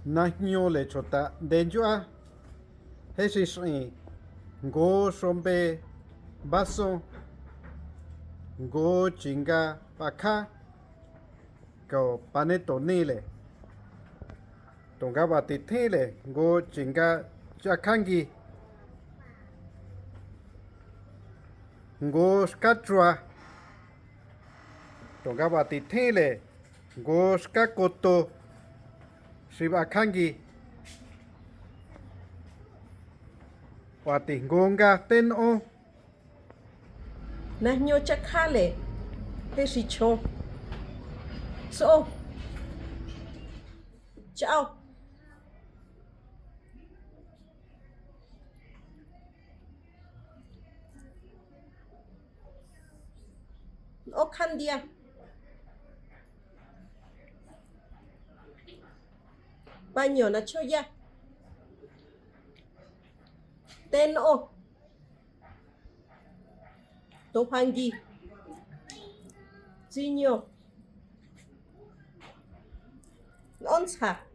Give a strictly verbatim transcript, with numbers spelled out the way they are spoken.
Najñu le chota nde nchuá, je xi x'in, ngu xombe baso, ngu chinga pakha, ko pane to ni le. Tunga ba ti thin le, ngu chinga chakhangi, ngu skatrua. Tunga ba ti thin le, ngu skakoto, xi ba khangi. Ba ti ngu nga ten'o. Najñu chakha le, je xi chon. So. Chao. Okhandia. Paño na choya. Ten'o. Tuphangi. Tsiño. Onsa.